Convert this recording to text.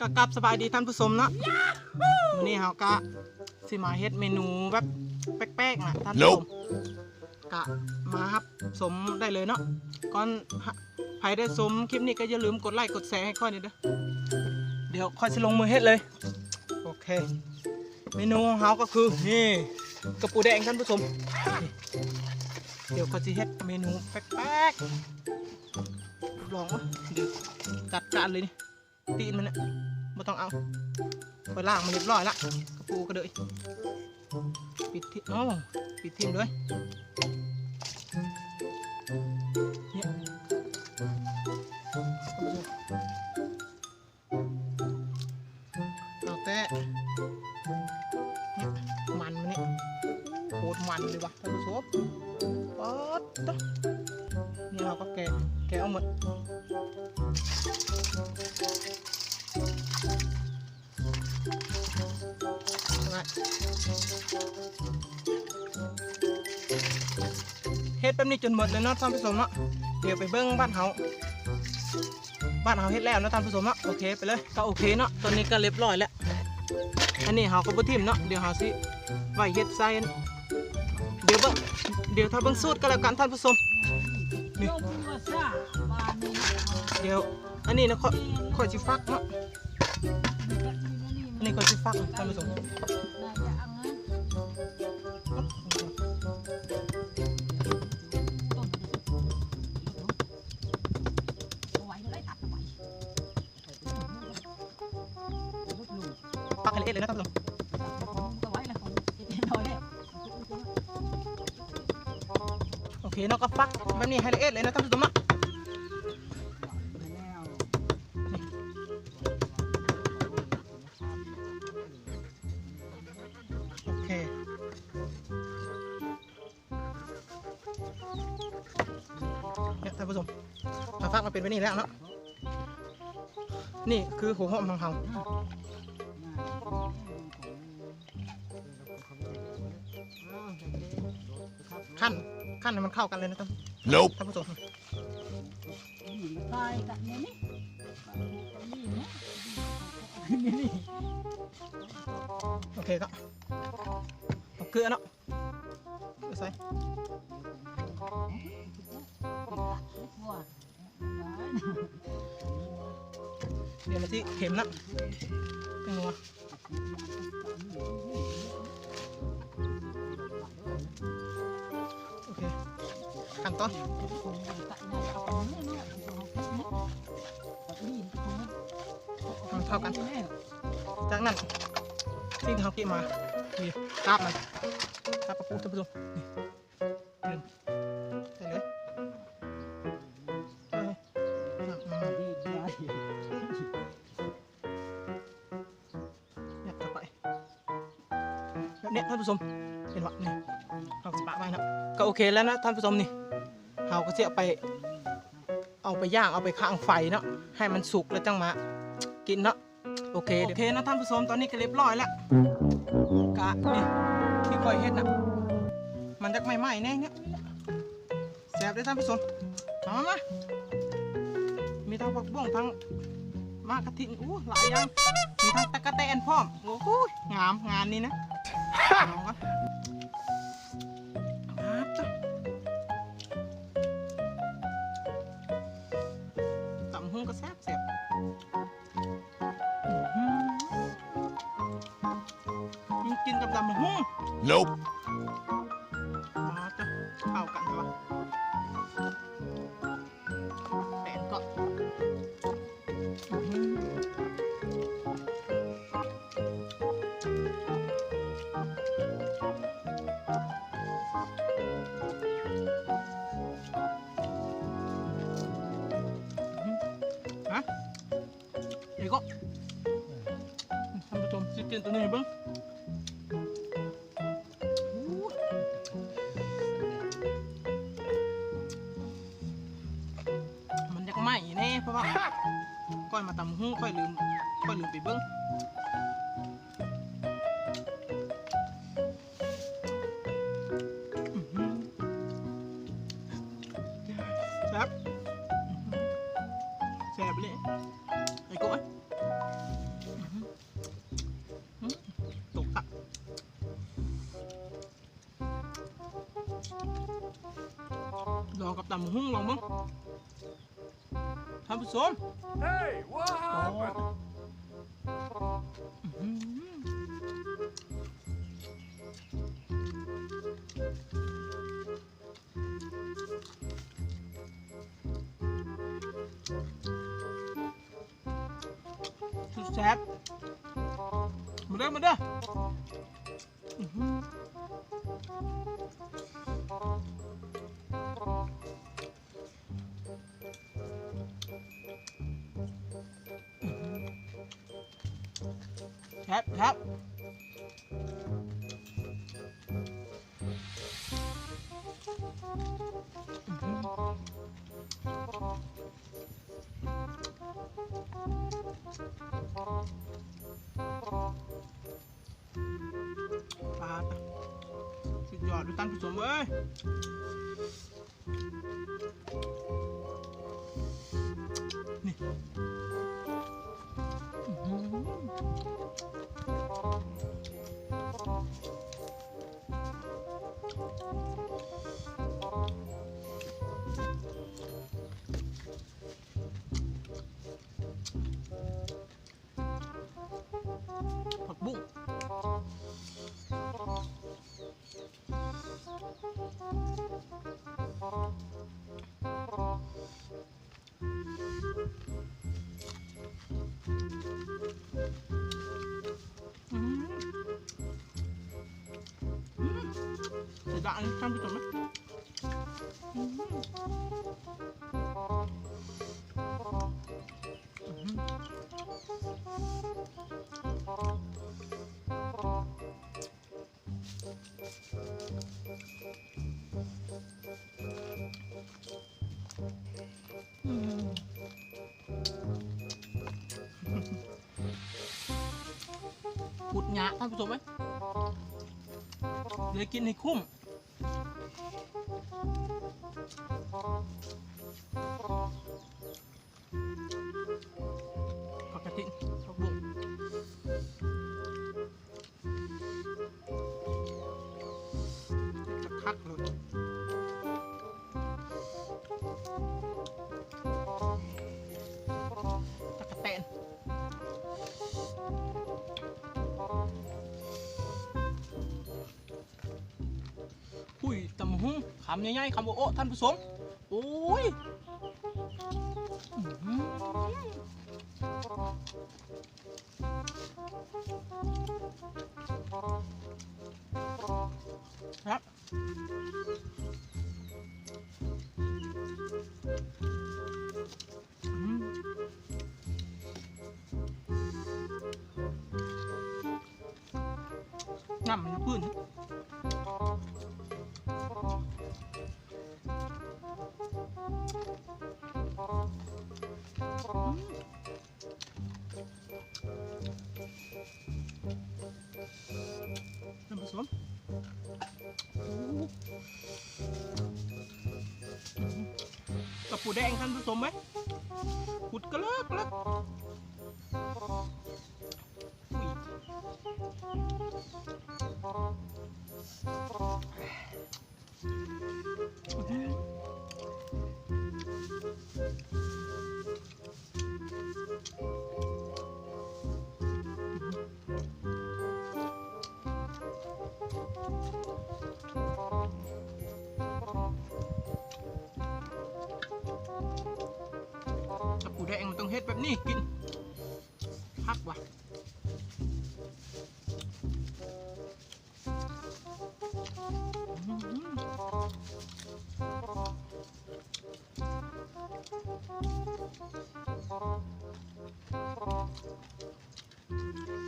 ກໍກັບສະບາຍດີທ່ານຜູ້ຊົມເນາະ, ມື້ນີ້ເຮົາກະຊິມາເຮັດເມນູແບບແປກໆນະທ່ານຜູ້ຊົມ, ກະມາຮັບຊົມໄດ້ເລີຍເນາະ. ກ່ອນໃຜໄດ້ຊົມຄລິບນີ້ກໍຢ່າລືມກົດໄລກົດແຊໃຫ້ຂ້ອຍແດ່ເດີ, ດຽວຂ້ອຍຊິລົງມືເຮັດເລີຍ. ໂອເຄ ເມນູຂອງເຮົາກໍຄື ນີ້ ກະປູແດງທ່ານຜູ້ຊົມ. ດຽວຂ້ອຍຊິເຮັດເມນູແປກໆ ລອງເບິ່ງ, ຈັດການເລີຍນີ້. ຕີນມັນນະ ບໍ່ຕ້ອງເອົາ, ຂ້ອຍລ້າງມາຮຽບຮ້ອຍລະ ກະປູກະເດີຍ. ປິດຖິ້ມ, ໂອ້ ປິດຖິ້ມເລີຍ. ເອົາແຕ່ມັນມັນນີ້ ໂຄດມັນເລີຍວ່າທ່ານຜູ້ຊົມ. ປາດໂທ້ ນີ້ເຮົາກໍແກະ ແກະເອົາໝົດ. ເຮັດແບບນີ້ຈົນໝົດເລີຍເນາະທ່ານຜູ້ຊົມເນາະ. ດຽວໄປເບິ່ງບ້ານເຮົາ, ບ້ານເຮົາເຮັດແລ້ວເນາະທ່ານຜູ້ຊົມເນາະ. ໂອເຄ ໄປເລີຍ. ກໍໂອເຄເນາະ, ຕອນນີ້ກໍຮຽບຮ້ອຍແລ້ວ. ອັນນີ້ເຮົາກໍບໍ່ຖິ້ມເນາະ, ດຽວເຮົາຊິໄວ້ເຮັດໃສ່. ດຽວເບິ່ງ, ດຽວຖ້າເບິ່ງສູດກໍແລ້ວກັນທ່ານຜູ້ຊົມ. ນີ້ ດຽວ ອັນນີ້ນະ ຂ້ອຍ ຂ້ອຍຊິຟັກເນາະ. ອັນນີ້ຂ້ອຍຊິຟັກທ່ານຜູ້ຊົມ. ຟັກໃຫ້ລະອຽດເລີຍນະທ່ານຜູ້ຊົມ. ໂອເຄເນາະ, ກໍຟັກແບບນີ້ໃຫ້ລະອຽດເລີຍນະທ່ານຜູ້ຊົມເນາະ. ໂອເຄ ນີ້ທ່ານຜູ້ຊົມ, ເຮົາຟັກມາເປັນແບບນີ້ແລ້ວເນາະ. ນີ້ຄືຫົວຫອມຂອງເຮົາ. ຄັ້ນ ຄັ້ນໃຫ້ມັນເຂົ້າກັນເລີຍນະທ່ານ ທ່ານຜູ້ຊົມ. ໂອເຄ ກໍເອົາເກືອເນາະ ໃສ່. ດຽວມັນຊິເຄັມນະ ແປ້ງນົວ. ໂອເຄ ຂັ້ນຕອນ ໃຫ້ມັນເຂົ້າກັນ. ຈາກນັ້ນ ສິ່ງທີ່ເຮົາເກັບມາ ນີ້ ຕາບມັນ ຕາບກະປູ ທ່ານຜູ້ຊົມ ນີ້ ໃສ່ເລີຍ. ເອີ ຍັດເຂົ້າໄປ ແບບນີ້ທ່ານຜູ້ຊົມ ເຫັນບໍ່? ນີ້ ເຮົາຊິປະໄວ້ເນາະ. ກໍໂອເຄແລ້ວນະທ່ານຜູ້ຊົມ. ນີ້ ເຮົາກໍຊິເອົາໄປ ເອົາໄປຍ່າງ ເອົາໄປຄ້າງໄຟເນາະ ໃຫ້ມັນສຸກແລ້ວຈັ່ງມາກິນເນາະ. ໂອເຄ ໂອເຄນະທ່ານຜູ້ຊົມ, ຕອນນີ້ກໍຮຽບຮ້ອຍແລ້ວ. ກະນີ້ ທີ່ຂ້ອຍເຮັດນະ ມັນຢາກໄໝ້ໆແດ່ນີ້. ແຊບເດ້ທ່ານຜູ້ຊົມ. ມາ ມາ ມາ ມີທັງຜັກບົ້ງ ທັງໝາກກະທິນ ໂອ້ ຫຼາຍຢ່າງ ມີທັງຕັກກະແຕນພ້ອມ. ໂອ້ຍ ງາມງານນີ້ນະ. ລອງກ່ອນ. ອາດຕະ ຕຳຫຸ່ງກໍແຊບໆ. ອື ກິນກັບຕຳບັກຫຸ່ງ ໂນບ ມາຈ້ະ ເຂົ້າກັນແທ້ວະ. ແປງເກາະ ອື ຮະ ເອີ ກໍ ທ່ານຜູ້ຊົມ ຊິກິນຕົວນີ້ໃຫ້ເບິ່ງ. ມັນຢາກໄໝ້ແດ່ ເພາະວ່າຂ້ອຍມາຕຳຫຸ່ງ ຂ້ອຍລືມ ຂ້ອຍລືມໄປເບິ່ງ. ອື ແຊບ ແຊບເລີຍ ໄອ້ໂກະ. ກັບຕຳບັກຫຸ່ງລອງເບິ່ງ ທ່ານຜູ້ຊົມ. Hey, what happened? ອືມ ສຸດແຊບ ມາເດີ ມາເດີ. ອືມ ແຊບ ແຊບ. ປາດ ສຸດຍອດເດີທ່ານຜູ້ຊົມເອີຍ. ນີ້ ອືມ ຜັກບຸ້ງ ອືມ ອືມ ເສຍດາຍ ທ່ານຜູ້ຊົມເອີຍ. ອືມ ອືມ ອືມ ຂຸດຍາກ ທ່ານຜູ້ຊົມເອີຍ ເລີຍກິນໃຫ້ຄຸ້ມ. ຜັກກະຕິນ ຜັກບຸ້ງ ຄັກໆ ໂລດ ຕັກກະແຕນ. ຫຸ້ຍ ຕຳບັກຫຸ່ງ ຄຳໃຫຍ່ໆ ຄຳໂອໆ ທ່ານຜູ້ຊົມ ໂອ້ຍ ອືມ ແຊບ ອືມ ນ້ຳມັນຢູ່ພື້ນ ອືມ ທ່ານຜູ້ຊົມ ກັບປູແດງ ທ່ານຜູ້ຊົມເອີຍ ຂຸດກະເລິກເລິກ ອຸ້ຍ ກັບປູແດງມັນຕ້ອງເຮັດແບບນີ້ກິນ ຄັກວ່າ. ອືມ.